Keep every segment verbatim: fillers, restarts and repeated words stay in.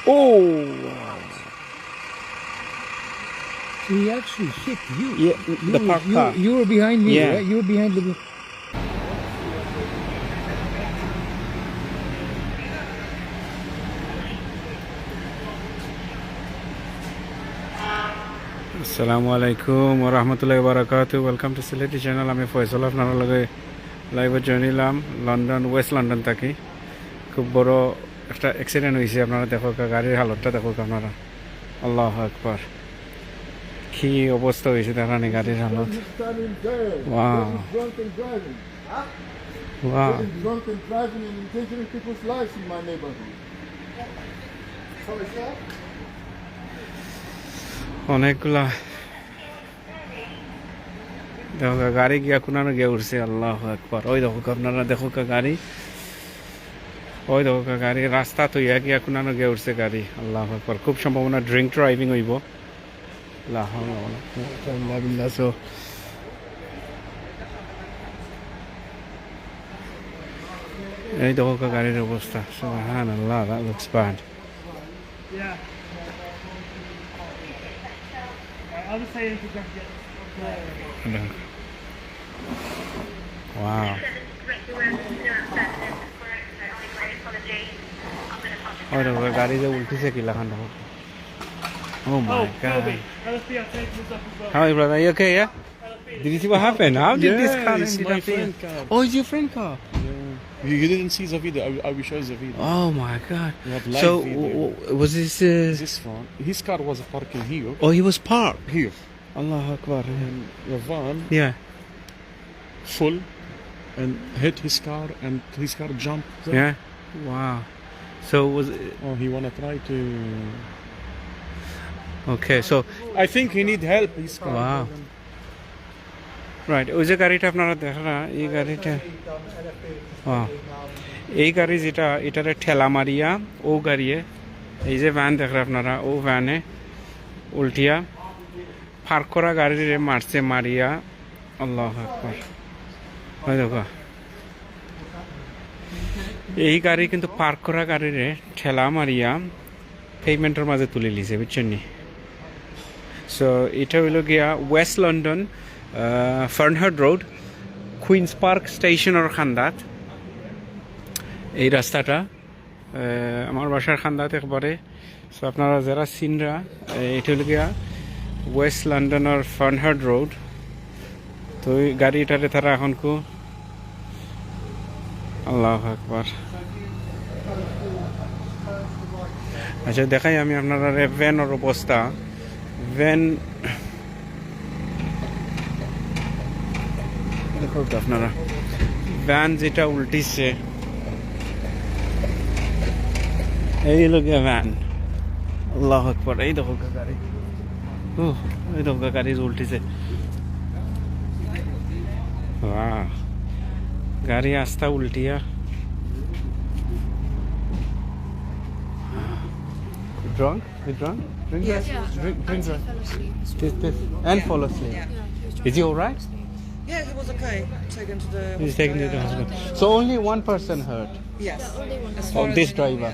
Oh! He actually hit you. Yeah, you, the parked you, car. You were behind me, yeah, right? You were behind the. আসসালামু আলাইকুম ওয়া রাহমাতুল্লাহি ওয়া বারাকাতুহু। Welcome to Sylheti channel। আমি ফয়সল, আপনারার লগে live-ও join অইলাম লন্ডন, ওয়েস্ট লন্ডন থাকি। খুব বড় একটা accident অইছে, আপনারা দেখউক্কা, গাড়ির হালতটা দেখউক্কা আপনারা। আল্লাহু আকবার, কি অবস্থা অইছে দেখরানি গাড়ির হালত। Wow. Wow. Getting drunk and driving and endangering people's lives in my neighborhood. অনেকগুলা দেখউক্কা, গাড়ি গিয়া কুনানো গিয়া উঠছে, আল্লাহু আকবার। ওই দেখউক্কা, আপনারা দেখউক্কা গাড়ি, ওই দেখউক্কা গাড়ি, রাস্তাত অইয়া গিয়া কুনানো গিয়া উঠছে গাড়ি, আল্লাহু আকবার। খুব সম্ভাবনা drink driving অইবো। লা হাওলা ওয়ালা কুওয়াতা ইল্লা বিল্লাহ। So, এই দেখউক্কা গাড়ির অবস্থা, সুবহানাল্লাহ, that looks bad. Yeah. I was saying to just get. Wow. ওই দেখউক্কা, গাড়ি যে উল্টিছে কিলাখান দেখউক্কা। Oh my God. How are you, brother? You okay, yeah? Did you see what happened? How did this car end up here? Oh, it's your friend car. You, you didn't see the video. I, I will show you the video. Oh my God. We have live video. So, w- w- was this, uh, This one. His car was parking here. Oh, he was parked. Here. Allahu Akbar. And the van, yeah, full and hit his car, and his car jumped. Yeah. Wow. So was it? Oh, he wanna try to. Okay, so I think he need help. His car. Wow. Right, ওই যে গাড়িটা আপনারা দেখরা, এই গাড়িটা, ও, এই গাড়ি যেটা, এটারে ঠেলা মারিয়া, ও গাড়িয়ে, এই যে ভ্যান দেখরা আপনারা, ও ভ্যানে উল্টিয়া পার্ক করা গাড়িরে মারছে, মারিয়া, আল্লাহু আকবার। ওই দেখো, এই গাড়ি কিন্তু পার্ক করা গাড়িরে ঠেলা মারিয়া পেভমেন্টর মাঝে তুলিলিছে, বুঝছইন নি? So, এটা অইলো গিয়া ওয়েস্ট লন্ডন, আহ, ফার্নহার্ড রোড, কুইন্স পার্ক স্টেশনর কান্দাত এই রাস্তাটা। আহ, আমার বাসার কান্দাত একবারে। So, আপনারা যেরা চিনরা, আহ, এটা অইলো গিয়া ওয়েস্ট লন্ডনর ফার্নহার্ড রোড। তো এই গাড়ি এটারে তারা এখন কু, আল্লাহু আকবার। আচ্ছা, দেখাই আমি আপনারারে ভ্যানর অবস্থা। ভ্যান দেখউক্কা আপনারা, ভ্যান যেটা উল্টিছে, এই অইলো গিয়া ভ্যান। আল্লাহু আকবার, এই দেখউক্কা গাড়ি। ও, এই দেখউক্কা গাড়ি উল্টিছে। বাহ, গাড়ি আস্তা উল্টিয়া। Drunk? You drunk? Drink? Yes, he was drunk. Drink, drink, drink. Fell asleep. This, this, and fall asleep. Yeah. Is he all right? Yeah, he was okay. Taken to the hospital. He's taken to the hospital. So only one person hurt? Yes. As far as we know, yes, yeah. Oh, this driver?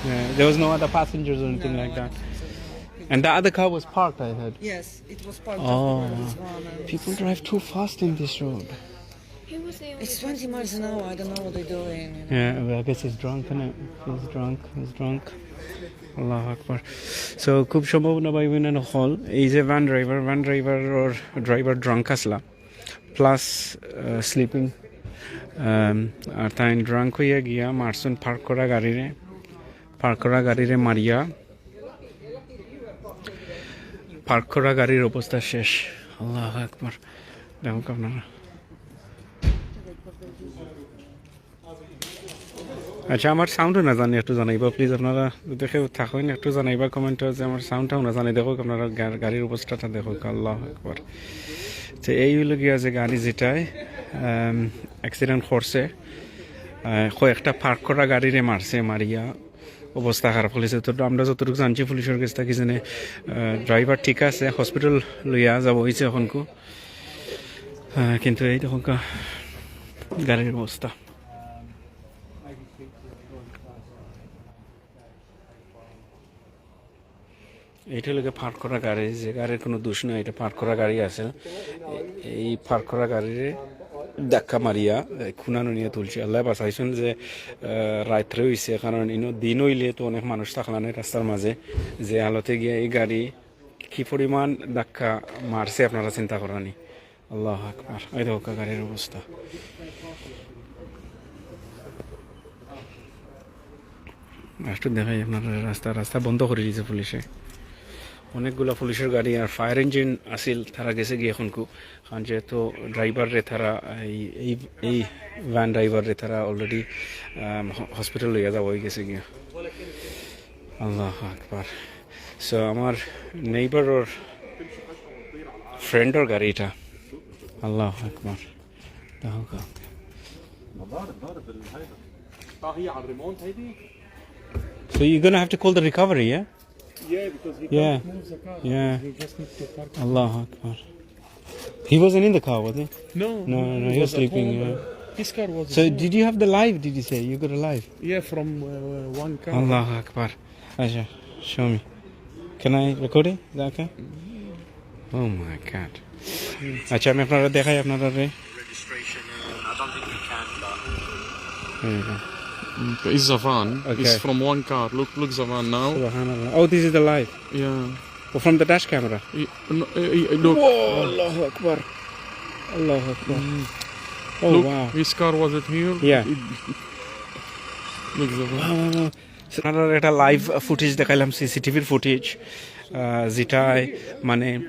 Yeah, there was no other passengers or anything like that? No, I don't think so. And the other car was parked, I heard. Yes, it was parked just before this one, and people drive too fast in this road. It's twenty miles an hour, I don't know what they're doing, you know. Yeah, well, I guess he's drunk, innit? He's drunk, he's drunk. আল্লাহু আকবার। So, খুব সম্ভাবনা ভাই বোনেরা অকল, এই যে van driver, van ড্রাইভারর driver drunk আছলা, plus, আহ, sleeping। আম, আর তাইন drunk অইয়া গিয়া মারছইন পার্ক করা গাড়িরে, পার্ক করা গাড়িরে মারিয়া, পার্ক করা গাড়ির অবস্থা শেষ। আল্লাহু আকবার। দেখউক্কা আপনারা। আচ্ছা, আমার সাউন্ড না জানি, একটু জানাইবা please। আপনারা যদি কেউ থাকইন, একটু জানাইবা কমেন্টে যে আমার সাউন্ডটাও না জানি। দেখউক্কা আপনারা গা-, গাড়ির অবস্থাটা দেখউক্কা, আল্লাহু আকবার। তো এই অইলো গিয়া যে গাড়ি যেটায়, আম, accident করছে, আহ, কয়েকটা পার্ক করা গাড়িরে মারছে, মারিয়া অবস্থা খারাপ অইছে। তো আমরা যতটুকু জানছি পুলিশর গেছ থাকি যেনে, আহ, ড্রাইভার ঠিক আছে, হসপিটাল লইয়া যাওয়া অইছে অখনকু। আহ, কিন্তু এই দেখউক্কা গাড়ির অবস্থা। এইটা লাগে পার্ক করা গাড়ি, যে গাড়ির কোনো দোষ নাই, এটা পার্ক করা গাড়ি আছে। এ-, এই পার্ক করা গাড়িরে ধাক্কা মারিয়া, এ, খুনানো নিয়া তুলছে। আল্লায় বাঁচাইছইন যে, আহ, রাত্রে অইছে, কারণ ইনো দিন অইলে তো অনেক মানুষ থাকলা নাই রাস্তার মাঝে। যে হালতে গিয়া এই গাড়ি কি পরিমাণ ধাক্কা মারছে আপনারা চিন্তা করা নি। আল্লাহু আকবার। এই দেখো গাড়ির অবস্থা। একটু দেখাই আপনারা রাস্তা, রাস্তা বন্ধ করি দিছে পুলিশে। অনেকগুলা পুলিশের গাড়ি আর ফায়ার ইঞ্জিন আছিল, তারা গেছে গিয়া এখনকু। কারণ যেহেতু ড্রাইভাররে তারা, এই, এই, এই ভ্যান ড্রাইভাররে তারা already, আম, হ-, হসপিটাল লইয়া যাওয়া অই গেছে গিয়া। আল্লাহু আকবার। So, আমার নেইবারর ফ্রেন্ডর গাড়ি এটা। আল্লাহু আকবার। দেখো কা। ضارب، ضارب بالهيدا. اه، هي على الريمونت هيدي؟ So you're gonna have to call the recovery, yeah? Yeah, because he Yeah. Can't move the car. Yeah. He just needs to park. Allahu Akbar. He wasn't in the car, was he? No, No, no, no, he he was was at sleeping, home. Yeah. His car was So at home. Did you have the live? Did you say you got a live? Yeah, from uh, one car. Allahu Akbar. Acha, show me. Can I record it? Is that okay? Oh my God. আচ্ছা, আমি আপনারা দেখাই আপনারা রে। Registration, uh, I don't think you can, but There you go. It's a van. Okay. It's from one car. Look, look the van now. Subhanallah. Oh, this is the live. Yeah. Oh, from the dash camera. Y- no, eh, eh, look. Whoa, Allahu Akbar. Allahu Akbar. Oh, Look, wow. His car wasn't here. Yeah. It- look the van. Wow, wow, wow. আপনারারে একটা live footage দেখাইলাম, সিসিটিভির ফুটেজ, যেটায় মানে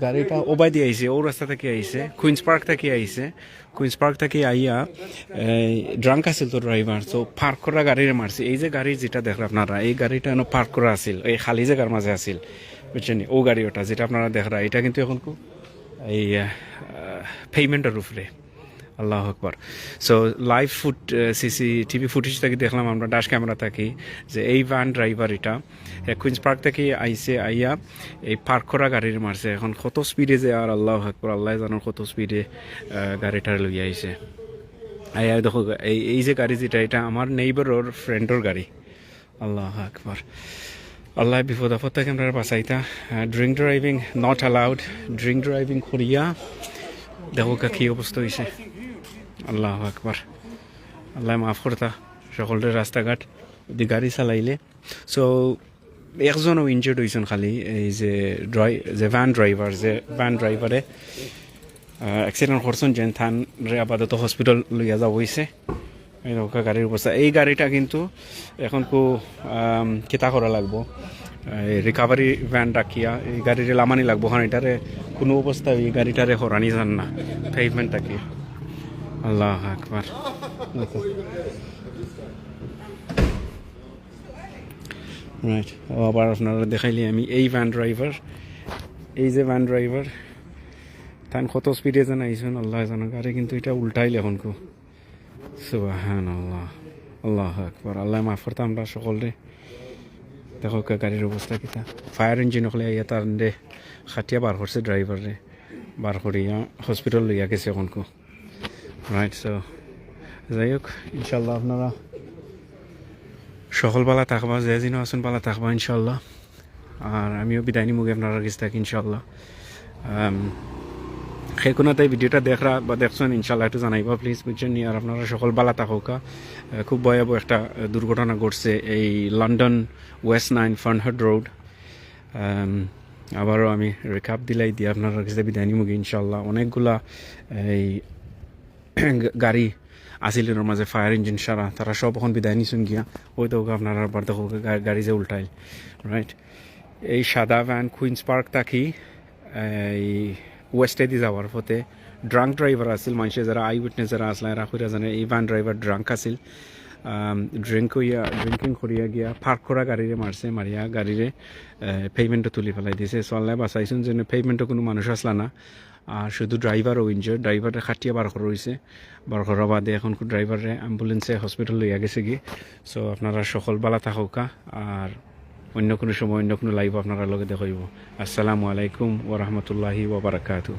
গাড়িটা ওবায়দি আইছে, ও রাস্তা থাকি আইছে, কুইন্স পার্ক থাকি আইছে। কুইন্স পার্ক থাকি আইয়া ড্রাঙ্ক আছিল তো ড্রাইভার, তো পার্ক করা গাড়িরে মারছে। এই যে গাড়ি যেটা দেখরা আপনারা, এই গাড়িটা এনো পার্ক করা আছিল, এই খালি জাগার মাঝে আছিল, বুঝছইন নি? ও গাড়ি ওটা যেটা আপনারা দেখরা, এটা কিন্তু এখন কু-, এই পেমেন্টের উপরে। আল্লাহু আকবার। So live foot CCTV footage থাকি দেখলাম আমরা, ড্যাশ ক্যামেরা থাকি, যে এই ভ্যান ড্রাইভার এটা, এ, কুইন্স পার্ক থাকি আইছে, আইয়া এই পার্ক করা গাড়িরে মারছে। এখন কত স্পিডে যে আর আল্লাহু আকবার, আল্লায় জানইন কত স্পিডে গাড়িটারে লইয়া আইছে। আইয়া দেখো, এই এই যে গাড়ি যেটা, এটা আমার নেইবারর ফ্রেন্ডর গাড়ি। আল্লাহু আকবার। আল্লায় বিপদ আপদ থাকি আমরারে বাঁচাইতা। Drink driving not allowed. Drink driving করিয়া দেখো কা কি অবস্থা অইছে। আল্লাহু আকবার। আল্লায় মাফ করতা সকলরে রাস্তাঘাট দি গাড়ি চালাইলে। সো একজনও ইনজুর্ড অইছইন খালি, এই যে ড্রাই-, যে ভ্যান ড্রাইভার, যে ভ্যান ড্রাইভারে অ্যাক্সিডেন্ট করছইন, যেন তানরে আপাতত হসপিটাল লইয়া যাওয়া অইছে। এই দেখো গাড়ির অবস্থা। এই গাড়িটা কিন্তু এখন কু, আম, কিতা করা লাগবো, রিকভারি ভ্যান ডাকিয়া এই গাড়িরে লামানি লাগবো, কারণ এটারে কোনো অবস্থায় এই গাড়িটারে হরানি যার না পেভমেন্ট থাকি। আল্লাহু আকবার। রাইট, আবার আপনারারে দেখাইলি আমি এই ভ্যান ড্রাইভার, এই যে ভ্যান ড্রাইভার, তান কত স্পিডে যেন আইছইন আল্লায় জানইন। গাড়ি কিন্তু এটা উল্টাইল এখন কু। সুবহানাল্লাহ, আল্লাহু আকবার। আল্লায় মাফ করতা আমরা সকলরে। দেখো কা গাড়ির অবস্থা কিতা। ফায়ার ইঞ্জিন অকলে আইয়া তানরে খাটিয়া বার করছে ড্রাইভাররে, বার করিয়া হসপিটাল লইয়া গেছে এখন কু। রাইট, সো যাই হোক, ইনশাআল্লাহ আপনারা সকল ভালা থাকবা, যে যেনো আছইন ভালা থাকবা ইনশাআল্লাহ। আর আমিও বিদায় নিমুগি আপনারার গেছ থাকি ইনশাআল্লাহ। আম, যে কুনাতে ভিডিওটা দেখরা বা দেখছইন ইনশাআল্লাহ একটু জানাইবা প্লিজ, বুঝছইন নি? আর আপনারা সকল ভালা থাকউক্কা। আহ, খুব ভয়াবহ একটা, আহ, দুর্ঘটনা ঘটছে এই লন্ডন ওয়েস্ট নাইন ফার্নহার্ড রোড। আম, আবারও আমি রিক্যাপ দিলাই দিয়া আপনারার গেছ থাকি বিদায় নিমুগি ইনশাআল্লাহ। অনেকগুলা এই গাড়ি আছিল এর মাঝে ফায়ার ইঞ্জিন ছাড়া, তারা সব এখন বিদায় নিছইন গিয়া। ওই তো আপনারা আবার দেখো গা-, গাড়ি যে উল্টাইল, রাইট? এই সাদা ভ্যান কুইন্স পার্ক থাকি এই ওয়েস্টেদি যাওয়ার পথে ড্রাঙ্ক ড্রাইভার আছিল, মানষে যারা আই উইটনেস যারা আছলা এরা কইরা জানে এই ভ্যান ড্রাইভার ড্রাঙ্ক আছিল। আম, ড্রিঙ্ক অইয়া, ড্রিঙ্কিং করিয়া গিয়া পার্ক করা গাড়িরে মারছে, মারিয়া গাড়িরে, আহ, পেভমেন্টো তুলি ফালাই দিছে। সো আল্লায় বাঁচাইছইন যেন পেভমেন্টো কোনো মানুষ আছলা না। আর শুধু ড্রাইভারও ইনজুর্ড, ড্রাইভাররে খাটিয়া বার করা অইছে। বার করার বাদে এখন ড্রাইভাররে অ্যাম্বুলেন্সে হসপিটাল লইয়া গেছে গি। সো আপনারা সকল ভালা থাকউক্কা, আর অন্য কোনো সময় অন্য কোনো লাইভ আপনারার লগে দেখা অইবো। আসসালামু আলাইকুম ওয়া রাহমাতুল্লাহি ওয়া বারাকাতুহু।